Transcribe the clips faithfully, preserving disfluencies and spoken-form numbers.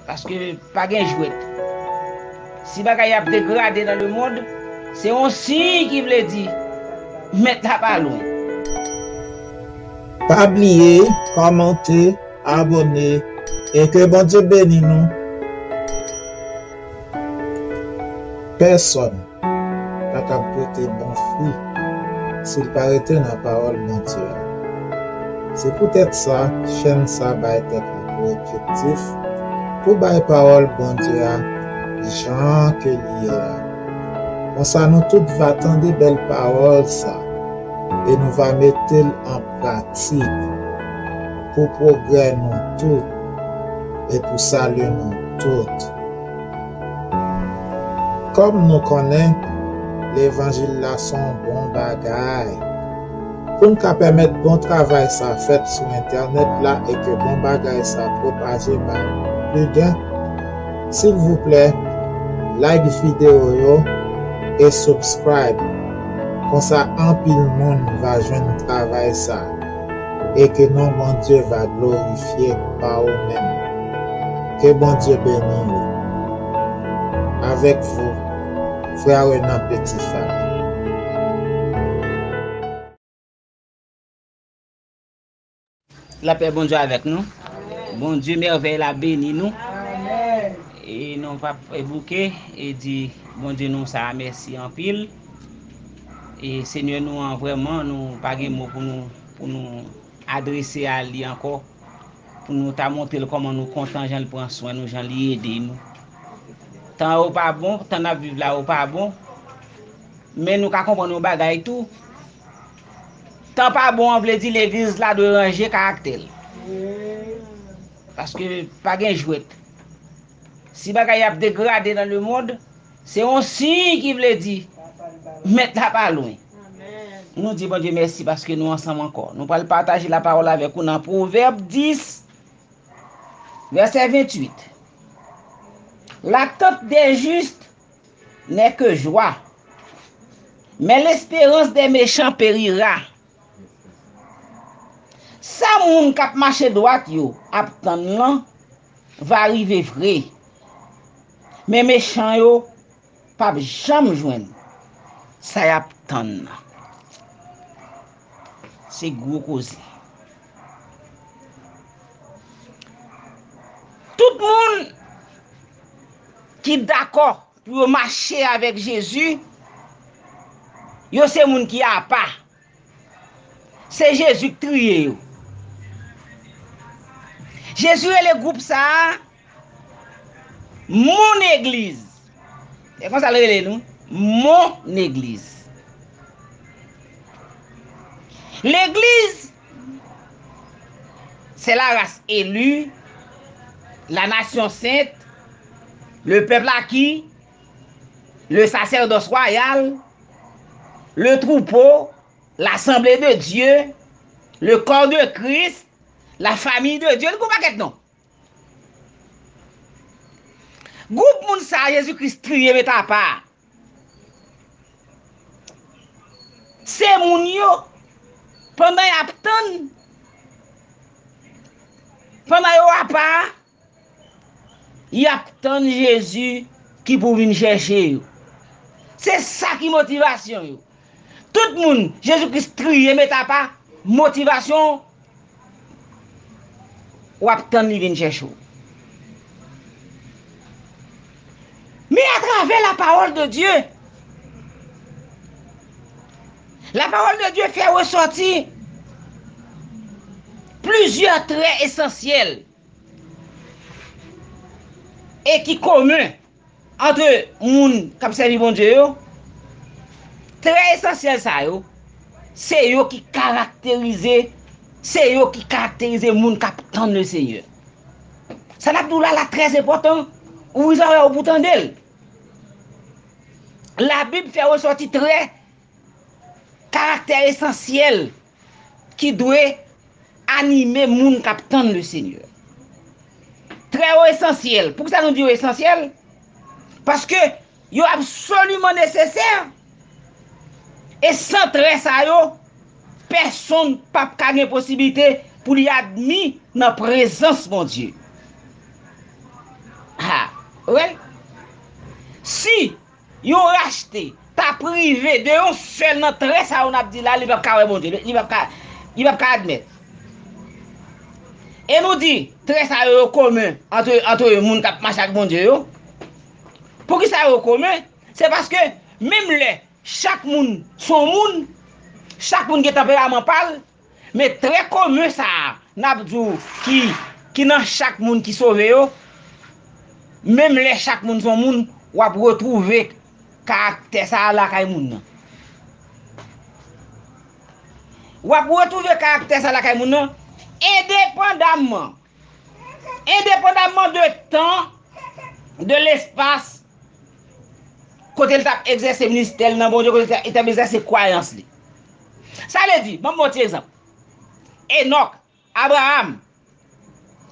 Paske pa gen jwèt. Si bagay ap degrade nan lemonn, se yon siy ki vle di Mèt la pa lwen. Pa bliye kòmante, abòne, e ke Bondye beni nou. Pèsòn pa kab pote bon fwi si l pa rete nan pawòl Bondye a. Se poutèt sa, chèn sa bay tèt li pou objektif pou bay pawòl Bondye a jan ke li ye a. Konsa nou tout va tande bèl pawòl sa e nou va mete l an pratik pou pwogrè nou tout e pou sali nou tout. Kòm nou konnen, levanjil la se yon bon bagay. Pou n ka pèmèt bon travay sa fèt sou entènèt la e ke bon bagay sa pwopaje bay pli de, silvouplè, like videyo yo e subscribe. Konsa anpil moun va jwenn travay sa e ke non Bondye va glorifye pa ou menm. Ke Bondye beni w. Avèk vou, frè Renan Petit Fab. Lapè Bondye avèk nou. Bondye mèvèy la beni nou. E nou p ap bouke e di Bondye nou sa a mèsi anpil. E Senyè nou an, vrèman, nou pa gen mo pou nou, pou nou adrese a li ankò, pou nou ta montre l kòman nou kontan jan l pran swen nou, jan li ede nou. Tan yo pa bon, tan n ap viv la yo pa bon, men nou ka konprann yon bagay tou. Tan pa bon an vle di legliz la dwe ranje karaktè l. Paske pa gen jwèt. Si bagay ap degrade nan lemonn, se yon siy ki vle di Mèt la pa lwen. Nou di Bondye mèsi paske nou ansanm ankò. Nou pral pataje lapawòl avèk ou nan Pwovèb dis, vèsè venntuit. L'attente des justes n'est que joie, mais l'espérance des méchants périra. Sa moun k ap mache dwat yo ap tann lan va rive vre, men mechan yo p ap janm jwenn sa y ap tann nan. Se gwo koze. Tout moun ki dakò pou yo mache avèk Jezi, yo se moun ki apa. Se Jezi k triye yo. Jezi rele gwoup sa a mon egliz. E konsa l rele nou, mon egliz. Legliz, c'est la race élue, la nation sainte, le peuple acquis, le sacerdoce royal, le troupeau, l'assemblée de Dieu, le corps de Christ, la famille de Dieu, li gon pakèt non. Gwoup moun sa a Jezi Kris triye met apa. Se moun yo, pandan y ap tann, pandan yo apa, y ap tann Jezi ki pou vin chèche yo. Se sa ki motivasyon yo. Tout moun Jezi Kris triye met apa, motivasyon w ap tann li vin chèche w. Men atravè la parole de Dieu, la parole de Dieu fè resòti plizyè trè esansyèl e ki komen ant moun k ap sèvi Bondye yo, trè esansyèl sa yo, se yo ki karakterize, se yo ki karakterize moun k ap tann le Senyè. Sa n ap di w la, la trè enpòtan, ouvri zòrèy ou pou tande l. Labib fè resòti trè karaktè esansyèl ki dwe anime moun k ap tann le Senyè. Trè yo esansyèl. Poukisa nou di yo esansyèl? Paske yo absoliman nesesè. E san trè sa yo, pèsonn p ap ka gen posiblite pou li admi nan prezans Bondye. Oke? Si yon rachte ta prive de yon sèl nan trè sa yo n ap di la, li p ap ka wè Bondye. Li p ap ka, li p ap ka admèt. E nou di, trè sa yo, yo komen ant, ant moun k ap mache ak Bondye yo. Poukisa yo komen? Se paske menm lè chak moun se yon moun, chak moun gen tanperaman pa l, men trè komen sa a, n ap di w ki, ki nan chak moun ki sove yo, menm lè chak moun se yon moun, w ap retwouve karaktè sa a lakay moun nan. W ap retwouve karaktè sa a lakay moun nan, endepandamman, endepandamman de tan, de lespas, kote l t ap egzèse ministè l nan Bondye, kote l t ap, li t ap egzèse kwayans li. Sa vle di, ban m ba w ti egzanp. Enòk, Abraram,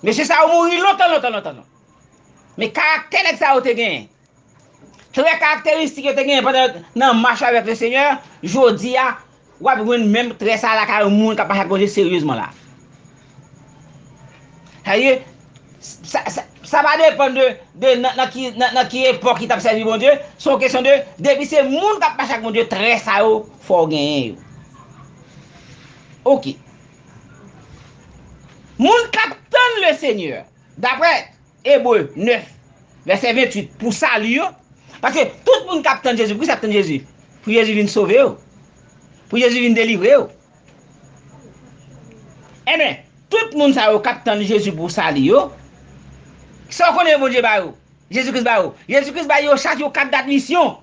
mesye sa yo mouri lontan, lontan, lontan, lontan. Men karaktè nèg sa yo te genyen, trè karakteristik yo te genyen pandan nan mach avèk le Senyè, jodi a, w ap jwenn menm trè sa lakay yon moun k ap mache ak Bondye seryezman la. Sa vle di, sa, sa, sa pa depann de, de nan, nan ki, nan, nan ki epòk li t ap sèvi Bondye. Se yon kesyon de, depi se moun k ap mache ak Bondye, trè sa yo, fò w genyen yo. Oke. Moun k ap tann le Senyè, daprè Ebre nèf, vèsè venntuit, pou sali yo. Paske tout moun k ap tann Jezi Kris ap tann Jezi. Pou Jezi vin sove yo. Pou Jezi vin delivre yo. Enben, tout moun sa yo k ap tann Jezi pou sali yo, sa w konnen Bondye ba yo? Jezi Kris ba yo. Jezi Kris ba yo chak yon kat dadmisyon.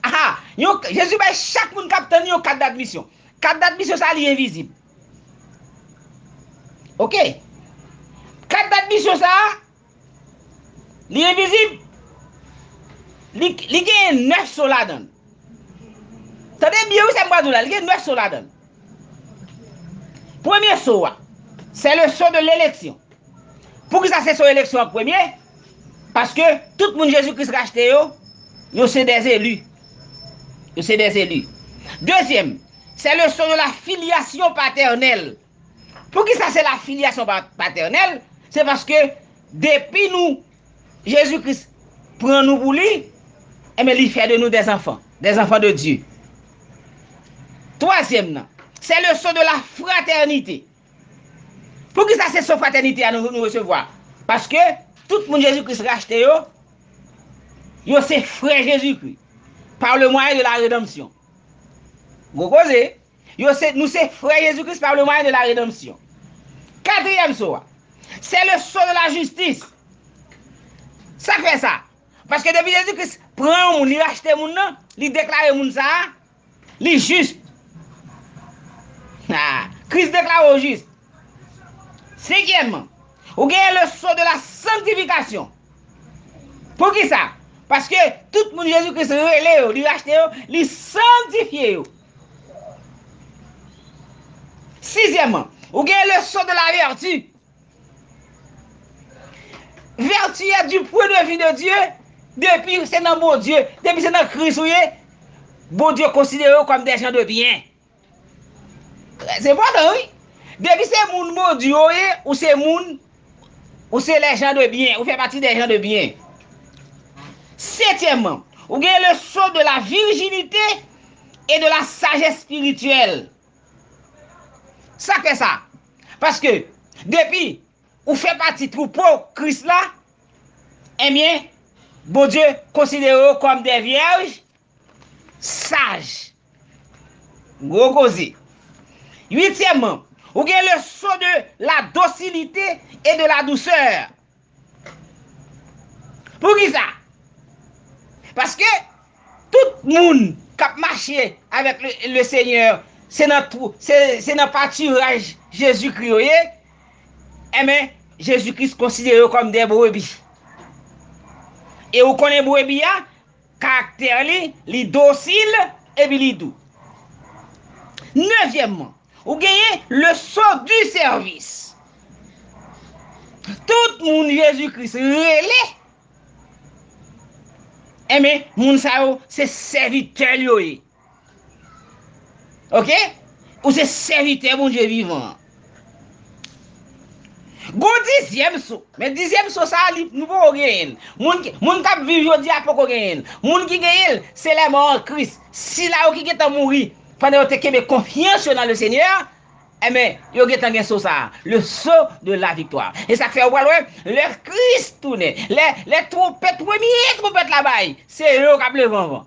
Aha! Yon, Jezi bay chak moun k ap tann yon kat dadmisyon. Kat dadmisyon sa a, li envizib. Oke? Kat dadmisyon sa a, li envizib. Li, li gen nèf so ladan l. Tande byen wi sa m pral di w la, li gen nèf so ladan l. Premye so a, c'est le sceau de l'élection. Poukisa se so eleksyon an k premye? Paske tout moun Jezi Kris rachte yo, yo se des élus. Yo se des élus. Dezyèm, c'est le sceau de la filiation paternelle. Poukisa se la filiation pa-, paternelle? Se paske depi nou, Jezi Kris pran nou pou li, enben, li fè de nou des enfants, des enfants de Dieu. Twazyèm nan, c'est le sceau de la fraternité. Poukisa se so fratènite a nou, nou resevwa? Paske tout moun Jezi Kris rachte yo, yo se frè Jezi Kris, par le moyen de la rédemption. Gwo koze, yo se, nou se frè Jezi Kris par le moyen de la rédemption. Katriyèm so a, c'est le sceau de la justice. Sa k fè sa? Paske depi Jezi Kris pran yon moun, li rachte moun nan, li deklare moun sa a, li jis. Ah, Kris deklare w jis. Senkyèmman, ou genyen le sceau de la sanctification. Poukisa? Paske tout moun Jezi Kris rele yo, li rachte yo, li sanktifye yo. Sizyèmman, ou genyen le sceau de la vertu. Vertu a, du point de vue de Dieu, depi se nan Bondye, depi se nan Kris ou ye, Bondye konsidere w kòm des gens de bien. Trè enpòtan, wi. Depi se moun Bondye w ye, ou se moun, ou se les gens de bien, ou fè pati des gens de bien. Setyèmman, ou gen le sceau de la virginité et de la sagesse spirituelle. Sa k fè sa? Paske depi ou fè pati twoupo Kris la, ebyen, Bondye konsidere w kòm des vierges sages. Gwo koze. Uityèmman, ou gen le sceau de la docilité et de la douceur. Poukisa? Paske tout moun k ap mache avèk le, le Senyè, se nan twou, se, se nan patiraj Jezikri yo ye, enben, Jezikri konsidere yo kòm de brebi. E ou konnen brebi a, karaktè li, li dosil, epi li dou. Nevyèmman, ou genyen le sceau du service. Tout moun Jezikri rele, enben, moun sa yo, se sèvitè l yo ye. Oke? Ou se sèvitè Bondye vivan an. Gon dizyèm so. Men dizyèm so sa a, li, nou poko genyen l. Moun ki, moun k ap viv jodi a poko genyen l. Moun ki genyen l, se les morts en Christ. Sila yo ki gentan mouri pandan yo te kenbe konfyans yo nan le Senyè, enben, yo gentan gen so sa a, le sceau de la victoire. E sa k fè ou pral wè, lè Kris tounen, lè, lè twonpèt, premye twonpèt la bay, se yo k ap leve anvan.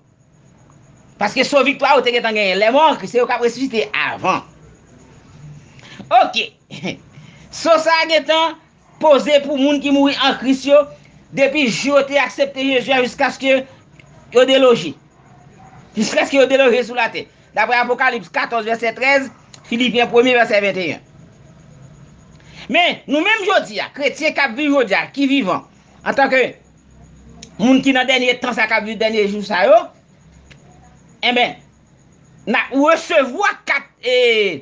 Paske so viktwa yo te gentan genyen. Les morts en Christ, se yo k ap resisite avan. Oke. So sa a gentan poze pou moun ki mouri an Kris yo, depi jou yo te aksepte Jezi a jiskaske yo deloje. Jiskaske yo deloje sou latè. Daprè Apokalips katòz, vèsè trèz, Filipyen premye, vèsè venteyen. Men, nou menm jodi a, kretyen k ap viv jodi a, ki vivan, antanke moun ki nan dènye tan sa, k ap viv dènye jou sa yo, enben, n ap resevwa kat, e,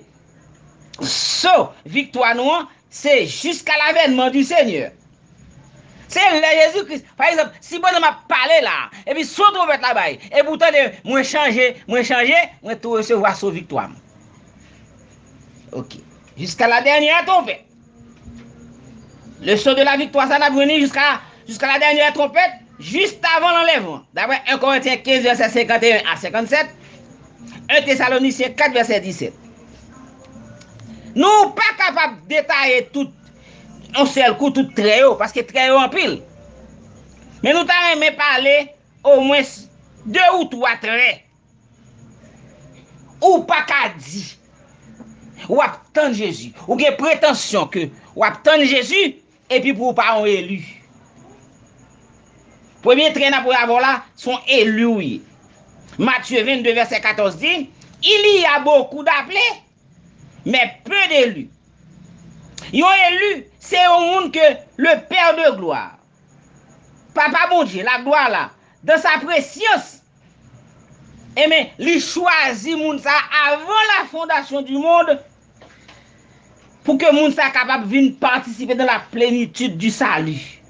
so viktwa nou an, se jusqu'à l'avènement du Seigneur. Se lè Jezi Kris, pa egzanp, si pandan m ap pale la, epi son twonpèt la bay, epi w tande, mwen chanje, mwen chanje, mwen tou resevwa so viktwa m. Oke. Jusqu'à la dernière trompette. Le sceau de la victoire, sa n ap jwenn li jiska, jiska la dènyè twonpèt, jis avan lanlèvman. Daprè en Korentyen kenz, vèsè senkanteyen a senkannsèt, en Tesalonisyen kat, vèsè disèt. Nou pa kapab detaye tout, yon sèl kou, tout trè yo, paske trè yo anpil. Men nou ta renmen pale omwens de ou twa trè. Ou pa ka di w ap tann Jezi. Ou gen pretansyon ke w ap tann Jezi, epi pou ou pa yon eli. Premye trè n ap wè avè w la, se yon eli ou ye. Matye vennde, vèsè katòz di, Il y a beaucoup d'appelés, mais peu d'élus. Yon eli, se yon moun ke le Père de gloire, Papa Bondye, laglwa la, dans sa préscience, enben, li chwazi moun sa a avan la fondation du monde, pou ke moun sa a kapab vin patisipe dans la plénitude du salut.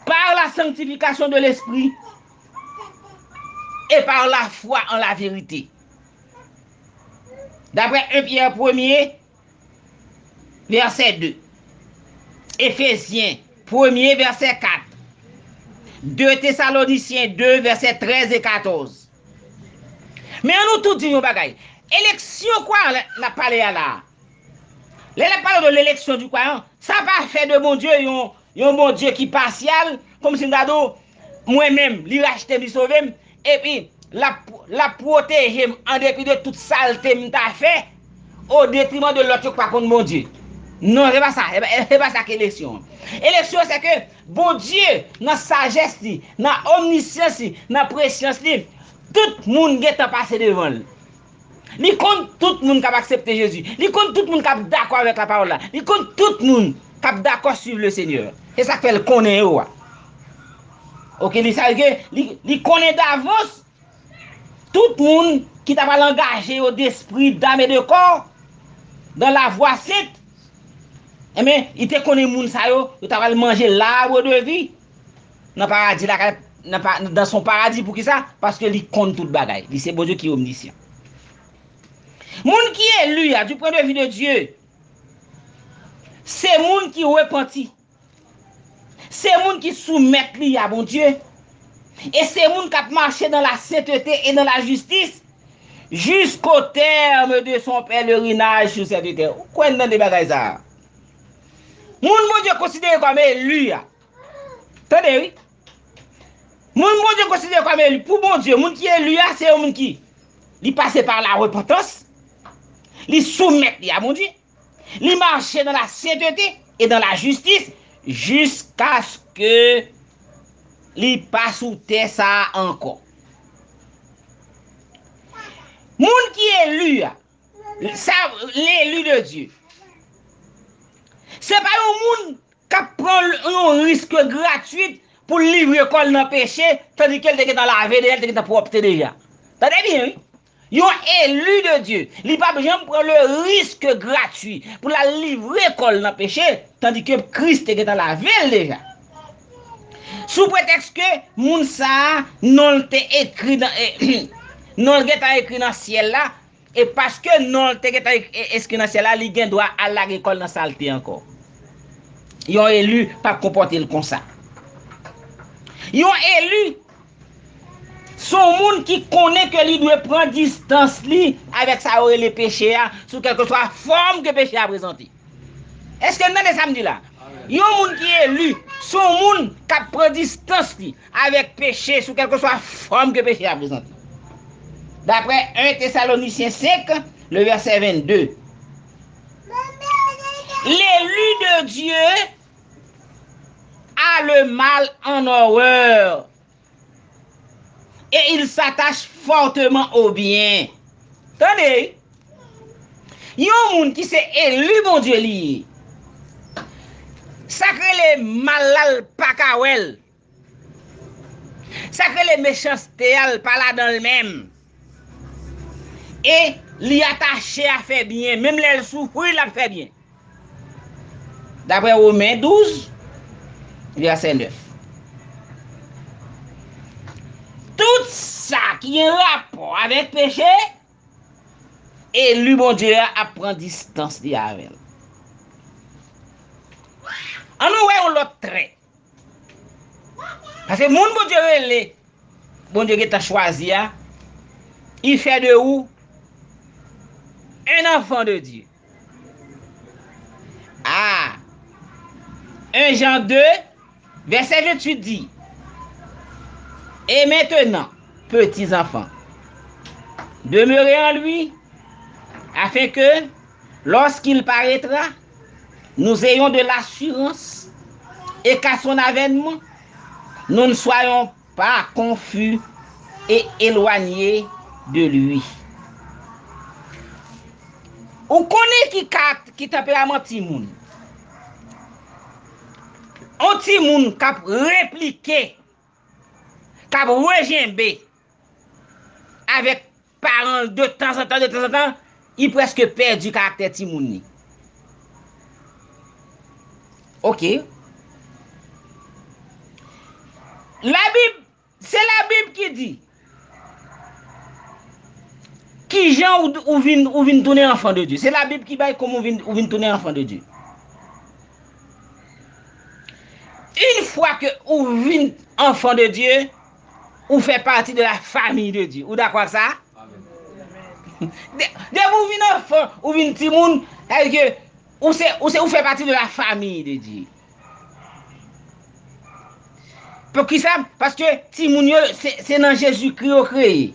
Par la sanctification de l'esprit et par la foi en la vérité. D'après en Pyè premye, vèsè de. Efezyen premye, vèsè kat. De Tesalonisyen de, vèsè trèz e katòz. Men ann nou tou di yon bagay. Eleksyon kwayan n ap pale a la a. Lè n ap pale de l'élection du croyant, sa pa fè de Bondye yon, yon Bondye ki pasyal, kòmsi m ta di w, mwen menm, li rachte m, li sove m, epi l ap, l ap pwoteje m an depi de tout salte m ta fè, o detriman de lòt yo k pa konn Bondye. Non, se pa sa, se pa, se pa sa k eleksyon an. Eleksyon an, se ke Bondye, nan sajès li, nan omnisyans li, nan presyans li, tout moun gentan pase devan l. Li konn tout moun k ap aksepte Jezi. Li konn tout moun k ap dakò avèk lapawòl la. Li konn tout moun k ap dakò suiv le Senyè. Se sa k fè l konnen yo a. Oke, li sa ke li, li konnen davans tout moun ki ta pral angaje yo d'esprit, d'âme et de corps dans la voie sainte. Enben, li te konnen moun sa yo, yo ta pral manje l'arbre de vie nan paradi la, nan pa, dans son paradis. Poukisa? Paske li konn tout bagay. Li se Bondye ki omnisyan. Moun ki eli a, du point de vue de Dieu, se moun ki repanti. Se moun ki soumèt li a Bondye. E se moun k ap mache dans la sainteté et dans la justice jusqu'au terme de son pèlerinage sur cette terre. Ou kwè n tande bagay sa a? Moun Bondye konsidere kòm eli a. Tande, wi. Moun Bondye konsidere kòm eli. Pou Bondye, moun ki eli a, se yon moun ki, li pase pa la repantans, li soumèt li a Bondye, li mache dans la sainteté et dans la justice, jiskaske li pa sou tè sa a ankò. Moun ki eli a, sa, l'élu de Dieu, se pa yon moun k ap pran yon risk gratwit pou l livre kò l nan peche, tandike l te gentan lave deja, l te gentan pwòpte deja. Tande byen, wi. Yon eli de Dye, li p ap janm pran le risk gratwi pou l al livre kò l nan peche, tandike Kris te gentan lave l deja. Sou pretèks ke moun sa a, non l te ekri nan, non l gentan ekri nan syèl la, E paske non l te gentan e- e- enskri nan syèl la, li gen dwa al lage kò l nan salte ankò. Yon eli p ap konpòte l konsa. Yon eli se yon moun ki konnen ke li dwe pran distans li avèk sa yo rele peche a, sou kèlkeswa fòm ke peche a prezante. Èske n tande sa m di la? Yon moun ki eli se yon moun k ap pran distans li avèk peche, sou kèlkeswa fòm ke peche a prezante. Daprè en Tesalonisyen senk, le vèsè vennde. L'élu de Dieu a le mal en horreur et il s'attache fortement au bien. Tande, yon moun ki se eli Bondye li ye, sa k rele mal la, l pa ka wè l. Sa k rele mechanste a, l pa ladan l menm. E li atache a fè byen. Menm lè l soufri, l ap fè byen. Daprè Women douz, vèsè nèf. Tout sa ki gen rapò avèk peche, eli Bondye a ap pran distans li avè l. Ann nou wè yon lòt trè. Paske moun Bondye rele, Bondye gentan chwazi a, il fait de vous un enfant de Dieu. Ah, un Jean deux, verset vingt-huit dit, et maintenant, petits enfants, demeurez en lui, afin que, lorsqu'il paraîtra, nous ayons de l'assurance et qu'à son avènement, nous ne soyons pas confus et éloignés de lui. Ou konnen ki kat, ki tanperaman timoun? On timoun k ap replike, k ap rejenbe avèk paran l de tanzantan, de tanzantan, li prèske pèdi karaktè timoun li. Ok. Labib, se Labib ki di kijan ou, ou vin, ou vin tounen enfant de Dieu. Se Labib ki bay kòman ou vin, ou vin tounen enfant de Dieu. Une fois que ou vin enfant de Dieu, ou fè pati de la famille de Dieu. Ou dakò ak sa? De- Depi ou vin enfant, ou vin timoun, sa vle di ke ou se, ou se, ou fè pati de la famille de Dieu. Poukisa? Paske timoun yo, se, se nan Jezikri yo kreye.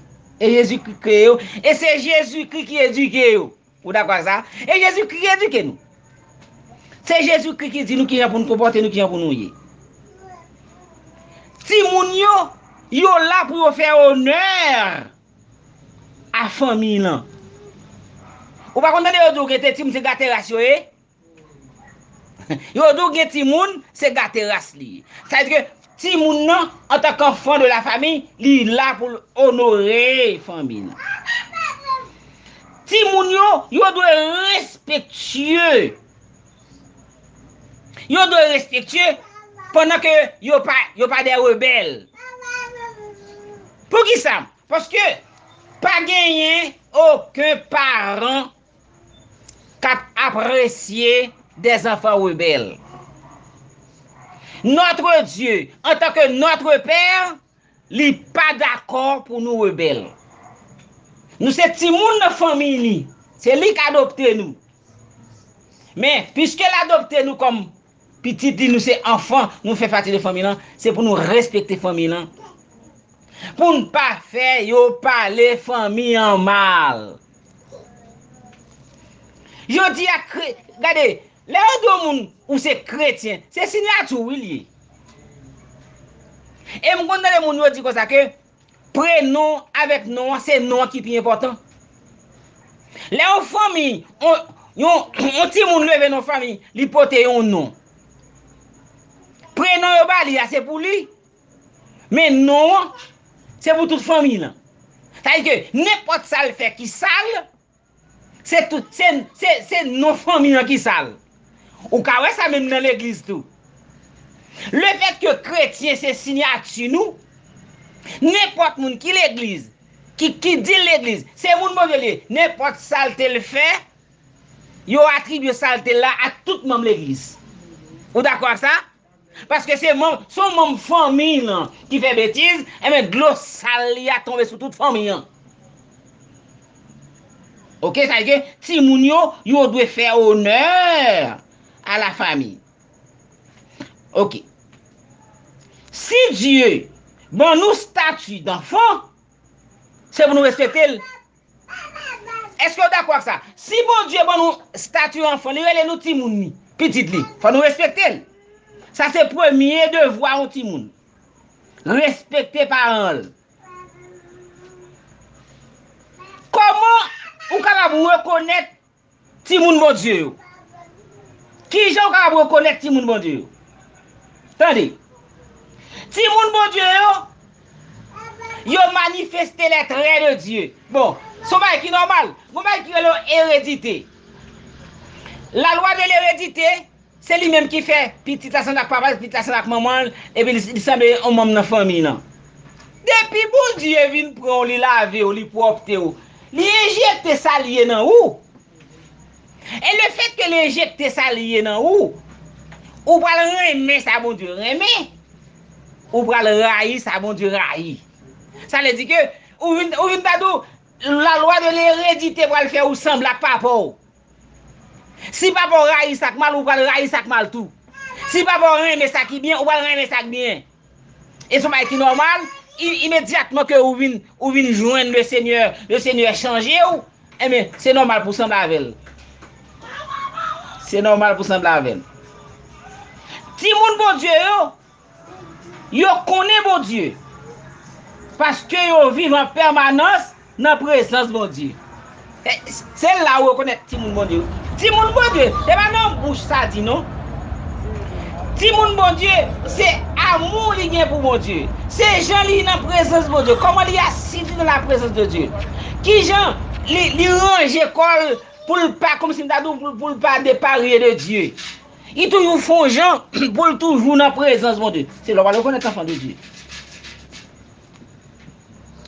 E Jezikri kreye yo. E se Jezikri ki edike yo. Ou dakò ak sa? E Jezikri ki edike nou. Se Jezikri ki di nou kijan pou nou konpòte nou, kijan pou nou ye. Timoun yo, yo la pou yo fè onè a fanmi lan. Ou pa konn tande yo di w gen te timoun se gate ras yo ye? Yo di w gen timoun, se gate ras li ye. Sa vle di ke timoun nan, antanke enfant de la famille, li la pou l onore fanmi l. Timoun yo, yo dwe respektye. Yo dwe respektye pandan ke yo pa, yo pa de rebèl. Poukisa? Paske pa genyen okenn paran k ap apresye des enfants rebelles. Notre Dieu, en tant que notre Père, li pa dakò pou nou rebèl. Nou se timoun nan fanmi li. Se li k adopte nou. Men, piske l adopte nou kòm pitit li, nou se anfan, nou fè pati de fanmi lan, se pou nou respekte fanmi lan. Pou n pa fè yo pale fanmi an mal. Jodi a, kre- gade, lè yo di yon moun ou se kretyen, se siyati w wi l ye. E m konn tande moun yo di konsa ke prenon avèk non an, se non an ki pi enpòtan. Lè yon fanmi, yon, yon, yon timoun leve nan yon fanmi, li pote yon non. Prenon yo ba li a, se pou li. Men non an, se pou tout fanmi lan. Sa vle di ke nenpòt sa l fè ki sal, se tout, se, se, se non fanmi an ki sal. Ou ka wè sa menm nan legliz tou. Lefètke kretyen se siyati nou, nenpòt moun ki legliz, ki, ki di legliz, se moun Bondye li ye. Nenpòt salte l fè, yo atribye salte l la a tout manm legliz. Ou dakò ak sa? Paske se manm, se yon manm fanmi lan ki fè betiz, enben dlo sal li a tonbe sou tout fanmi an. Oke, sa vle di ke timoun yo, yo dwe fè onè a la fami. Oke. Si Dye ban nou stati danfan, se pou nou respekte l. Èske w dakò ak sa? Si Bondye ban nou stati anfan, li rele nou timoun li, pitit li, fò nou respekte l. Sa se premye devwa yon timoun. Respekte paran l. Kòman ou kapab rekonèt timoun Bondye yo? Kijan w kapab rekonèt timoun Bondye yo? Tande. Timoun Bondye yo, yo manifeste les traits de Dieu. Bon, se yon bagay ki nòmal. Gon bagay ki rele eredite. La loi de l'hérédité, se li menm ki fè pitit la sanble ak papa l, pitit la sanble ak manman l, epi li, li sanble yon manm nan fanmi lan. Depi Bondye vin pran w, li lave w, li pwòpte w, li enjekte sa l ye nan ou. E lefètke li enjekte sa li ye nan ou, ou pral renmen sa Bondye renmen. Ou pral rayi sa Bondye rayi. Sa vle di ke ou vin, ou vin ta di w, la loi de l'hérédité pral fè ou sanble ak papa w. Si papa w rayi sa k mal, ou pral rayi sa k mal tou. Si papa w renmen sa ki byen, ou pral renmen sa k byen. E se yon bagay ki nòmal, i-, imedyatman ke ou vin, ou vin jwenn Lesenyè, Lesenyè chanje w, enben, se nòmal pou w sanble avè l. Se nòmal pou w sanble avè l. Timoun Bondye yo, yo konnen Bondye, paske yo viv an pèmanans nan prezans Bondye. E, se la ou rekonèt timoun Bondye. Timoun Bondye, se pa nan bouch sa di non. Timoun Bondye, se amou li gen pou Bondye. Se jan li nan prezans Bondye. Kòman li asidi nan la prezans de Dye. Kijan li, li ranje kò l pou l pa, kòmsi m ta di w, pou, pou l pa deparye de Dye. Li toujou fè yon jan pou l toujou nan prezans Bondye. Se la w pral rekonèt anfan de Dye.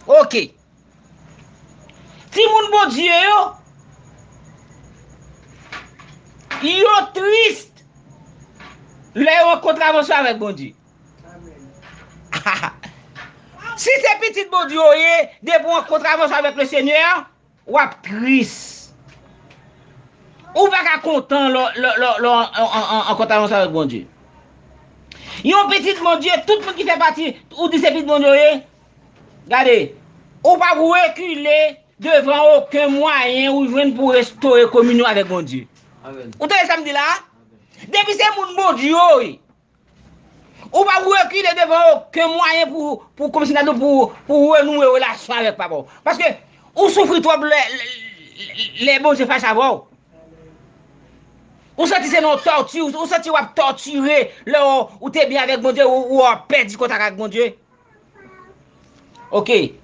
Oke. Timoun Bondye yo, yo tris lè yo an kontravansyon avèk Bondye. Si se pitit Bondye w ye, depi w an kontravansyon avèk Lesenyè, w ap tris. Ou pa ka kontan lè, lè, lè, lè w an, an, an, an kontravansyon avèk Bondye. Yon pitit Bondye, tout moun ki fè pati, ou di se pitit Bondye w ye, gade, ou p ap rekile devan okenn mwayen ou jwenn pou restore kominyon avèk Bondye. Amèn. Ou tande sa m di la a? Depi se moun Bondye w ye, ou p ap rekile devan okenn mwayen pou, pou, kòmsi n ta di w, pou, pou renouwe relasyon avèk papa w. Paske ou soufri twòp lè, lè, lè Bondye fache avè w. Ou santi se nan tòti, ou, ou santi w ap tòtire lè w, ou te byen avèk Bondye, ou, ou w ap pèdi kontak ak Bondye. Oke.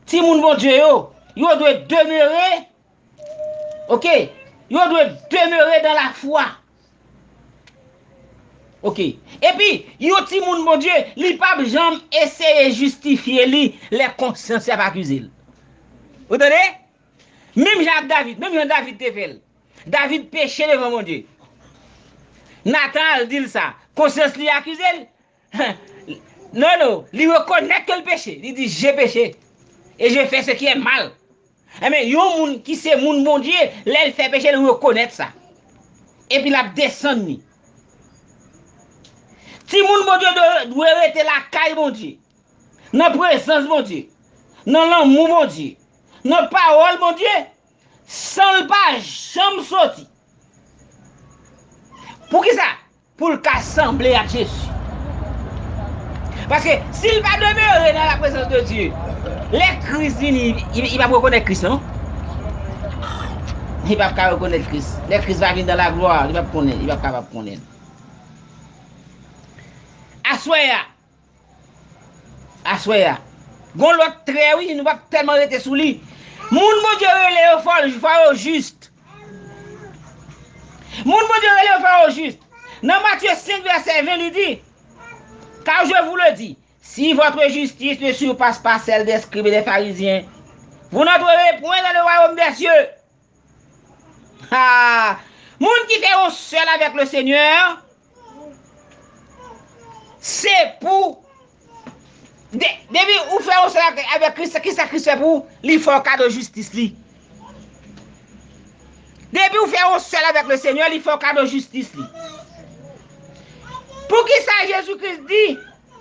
Timoun Bondye yo, yo dwe demere, oke, yo dwe demere dans la foi. Oke. Epi, yon timoun Bondye, li p ap janm eseye jistifye li lè konsyans li ap akize l. Ou tande? Menm jan ak David, menm jan David te fè l. David peche devan Bondye. Natan al di l sa. Konsyans li akize l. Non, non, li rekonèt ke l peche. Li di, j'ai péché. Et j'ai fait ce qui est mal. Enben, yon moun ki se moun Bondye, lè l fè peche, l rekonèt sa. Epi l ap desann li. Timoun Bondye dwe, dwe rete lakay Bondye, nan prezans Bondye, nan lanmou Bondye, nan pawòl Bondye, san l pa janm soti. Poukisa? Pou l ka sanble ak Jezi. Paske si l pa demere nan la prezans de Dye, lè Kris vini, li, li p ap rekonèt Kris, non. Li p ap ka rekonèt Kris. Lè Kris va vin dans la gloire, li p ap konnen, li p ap kapab konnen l. Aswè a, Aswè a. Gon lòt trè, wi, nou p ap tèlman rete sou li. Moun Bondye rele yo fò, fò yo jis. Moun Bondye rele yo fò yo jis. Nan Matye senk vèsè ven, li di, car je vous le dis, si votre justice ne surpasse pas celle des scribes et des pharisiens, Vous n'entrerez point dans le royaume des cieux. Ah, moun ki fè yon sèl avèk le Seigneur, se pou de, depi ou fè yon sèl avèk, avèk Kris, kisa Kris fè pou ou? Li fè w kado jistis li. Depi ou fè yon sèl avèk le Seigneur, li fè w kado jistis li. Poukisa Jezi Kris di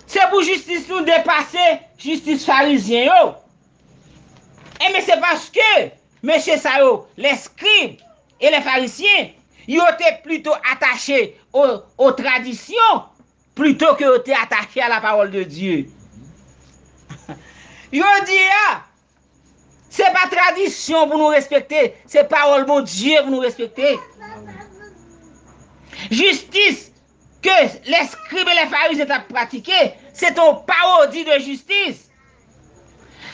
se pou jistis nou depase jistis farizyen yo? Enben, se paske mesye sa yo, lèskrib e lèfarizyen, yo te plito atache o, o tradisyon plito ke yo te atache a la parole de Dieu. Yo di a, se pa tradisyon pou nou respekte, se pawòl Bondye pou nou respekte. Jistis ke lèskrib e lèfarizyen t ap pratike, se te yon pawodi de jistis.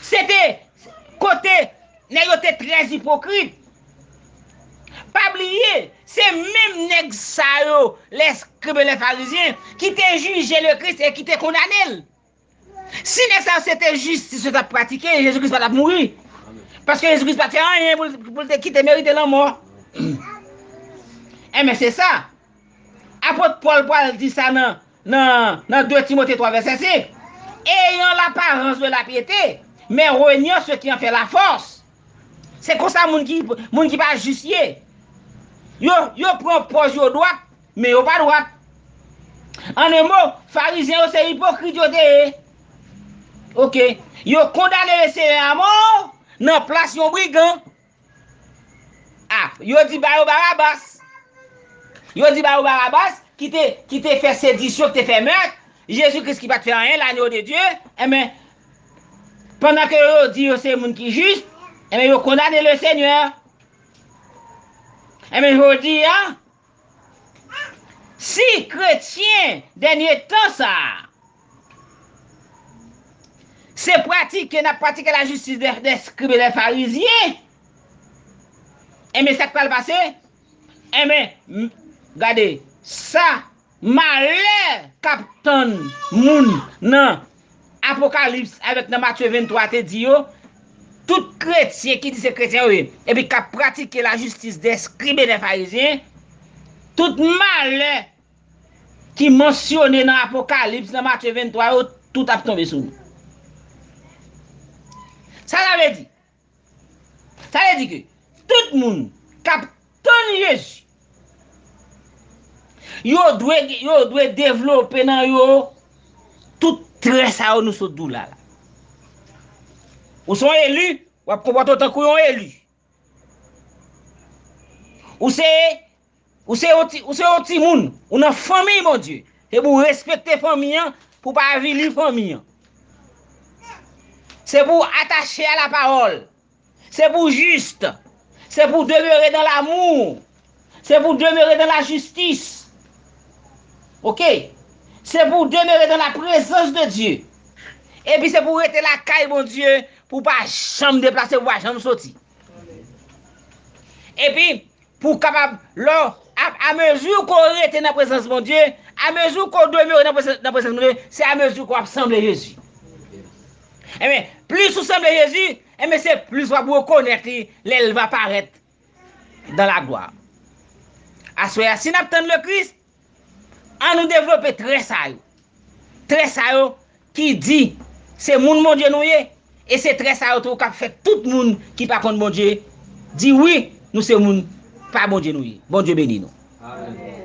Se te kote nèg yo te trè ipokrit. Pa bliye, se menm nèg sa yo, lèskrib e lèfarizyen, ki te jije le Kris e ki te kondane l. Si nèg sa yo se te jistis yo t ap pratike, Jezi Kris pa t ap mouri. Paske Jezi Kris pa t fè anyen pou l, pou l te kite merite lanmò. Enben, se sa. Apot Pòl pral di sa nan, nan, nan de Timote twa vèsè senk. Ayant l'apparence de la piété, mais reniant ce qui en fait la force. Se konsa moun ki, moun ki pa jis ye. Yo, yo pran pòz yo dwat, men yo pa dwat. An en mo, farizyen yo se ipokrit yo te ye. Oke. Yo kondane le Senyè a mò nan plas yon brigan. A, yo di ba yo Barabas. Yo di ba yo Barabas, ki te, ki te fè sedisyon, ki te fè mèt. Jezi Kris ki pa t fè anyen, l'agneau de Dieu. Enben, pandan ke yo di yo se moun ki jis, enben, yo kondane le Senyè. Enben, jodi a, si kretyen dènye tan sa a, se pratike, n ap pratike lajistis dè, dè skrib e dè farizyen, enben, sa k pral pase? Enben, m, gade, sa, malè k ap tann moun nan Apokalips avèk nan Matye venntwa te di yo, tout kretyen ki di se kretyen yo ye, epi k ap pratike lajistis dè skrib e dè farizyen, tout malè ki mansyone nan Apokalips, nan Matye venntwa yo, tout ap tonbe sou nou. Sa sa vle di? Sa vle di ke tout moun k ap tann Jezi, yo dwe, yo dwe devlope nan yo tout trè sa yo nou sot di w la, la. Ou se yon eli, w ap konpòte w tankou yon eli. Ou se, ou se yon ti, ou se yon timoun, ou nan fanmi Bondye. Se pou w respekte fanmi an, pou w pa avili fanmi an. Se pou w atache a la pawòl. Se pou w jis. Se pou w demere dan lamou. Se pou w demere dan lajistis. Oke? Se pou w demere dan la prezans de Dye. Epi se pou w rete lakay Bondye, pou w pa janm deplase, pou w pa janm soti. Epi, pou w kapab, lè w, a, amezi ke w rete nan prezans Bondye, amezi ke w demere nan prezans, nan prezans Bondye, se amezi ke w ap sanble Jezi. Enben, plis ou sanble Jezi, enben, se plis w ap rekonèt li lè l va parèt dans la gloire. Aswè a, si n ap tann le Kris, ann nou devlope trè sa yo. Trè sa yo ki di se moun Bondye nou ye, e se trè sa yo tou k ap fè tout moun ki pa konn Bondye di wi, nou se moun pa Bondye nou ye. Bondye beni nou. Amèn.